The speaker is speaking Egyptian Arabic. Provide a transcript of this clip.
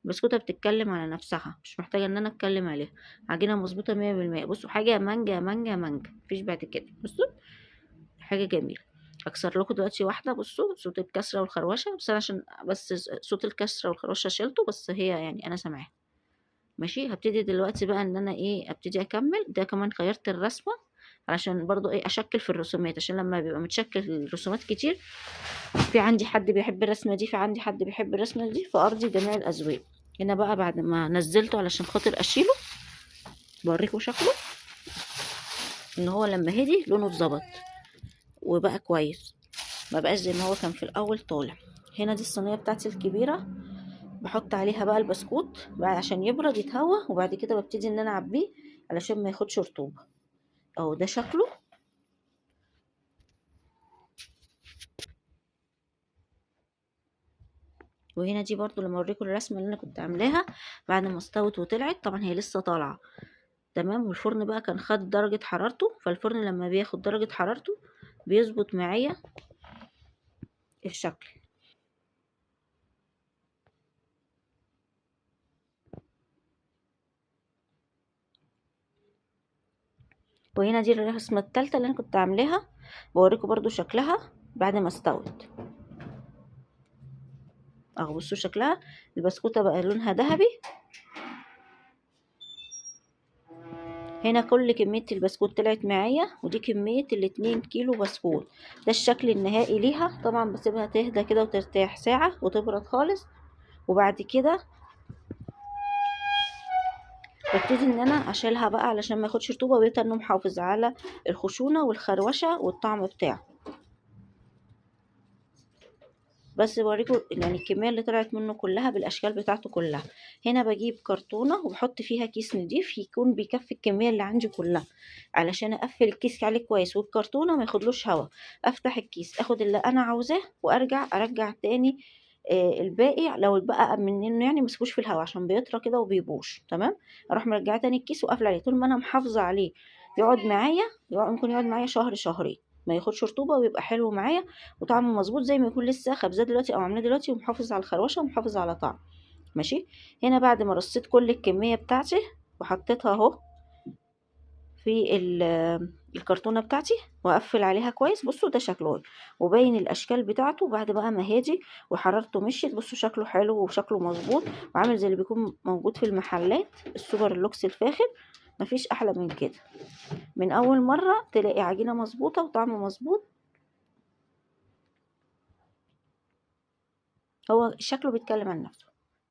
البسكوته بتتكلم على نفسها، مش محتاجه ان انا اتكلم عليها. عجينه مظبوطة 100%. بصوا حاجة مانجا مانجا مانجا، مفيش بعد كده. بصوا حاجة جميلة. اكسر لكم دلوقتي واحدة. بصوا صوت الكسرة والخروشه، بس انا عشان بس صوت الكسرة والخروشه شلته، بس هي يعني انا سامعاها. ماشي. هبتدي دلوقتي بقى ان انا ايه، ابتدي اكمل ده. كمان غيرت الرسمة علشان برضو ايه، اشكل في الرسومات، عشان لما بيبقى متشكل الرسومات كتير، في عندي حد بيحب الرسمة دي، في عندي حد بيحب الرسمة دي، فارضي جميع الاذواق. هنا بقى بعد ما نزلته علشان خاطر اشيله، بوريكم شكله ان هو لما هدي لونه اتظبط وبقى كويس، ما بقاش زي ما هو كان في الاول طالع. هنا دي الصينية بتاعتي الكبيرة، بحط عليها بقى البسكوت بعد عشان يبرد يتهوى، وبعد كده ببتدي ان انا اعبيه علشان ما ياخدش رطوبة. اهو ده شكله. وهنا دي برضو لما اوريكم الرسمة اللي انا كنت عاملاها بعد ما استوت وطلعت، طبعا هي لسه طالعه تمام. والفرن بقى كان خد درجه حرارته، فالفرن لما بياخد درجه حرارته بيظبط معايا الشكل. وهنا دي الرسمة الثالثة اللي انا كنت عاملاها، بوريكم برضو شكلها بعد ما استوت اهو. بصوا شكلها، البسكوته بقى لونها ذهبي. هنا كل كمية البسكوت طلعت معايا، ودي كمية 2 كيلو بسكوت. ده الشكل النهائي ليها. طبعا بسيبها تهدى كده وترتاح ساعة وتبرد خالص، وبعد كده ببتدي ان انا اشيلها بقى علشان ما ياخدش رطوبة، ويبقى انه محافظ على الخشونه والخروشه والطعم بتاعه. بس بوريكم يعني الكمية اللي طلعت منه كلها بالاشكال بتاعته كلها. هنا بجيب كرتونة وبحط فيها كيس نضيف يكون بيكفي الكمية اللي عندي كلها، علشان اقفل الكيس عليه كويس والكرتونه ما ياخدلوش هوا. افتح الكيس اخد اللي انا عاوزاه وارجع ارجع تاني الباقي لو اتبقى منه، يعني ما اسيبوش في الهوا عشان بيطرى كده وبيبوش. تمام. اروح مرجعه تاني الكيس وقافله عليه. طول ما انا محافظة عليه يقعد معايا، ممكن يقعد معايا شهر شهرين ما ياخدش رطوبة، ويبقى حلو معايا وطعمه مظبوط زي ما يكون لسه خبزاه دلوقتي او عاملاه دلوقتي، ومحافظ على الخروشه ومحافظ على طعمه. ماشي. هنا بعد ما رصيت كل الكمية بتاعتي وحطيتها اهو في الكرتونه بتاعتي واقفل عليها كويس. بصوا ده شكله وباين الاشكال بتاعته بعد بقى ما هادي وحرارته مشيت. بصوا شكله حلو وشكله مظبوط وعامل زي اللي بيكون موجود في المحلات السوبر اللوكس الفاخر. مفيش احلى من كده. من اول مرة تلاقي عجينه مظبوطة وطعم مظبوط. هو شكله بيتكلم عن نفسه.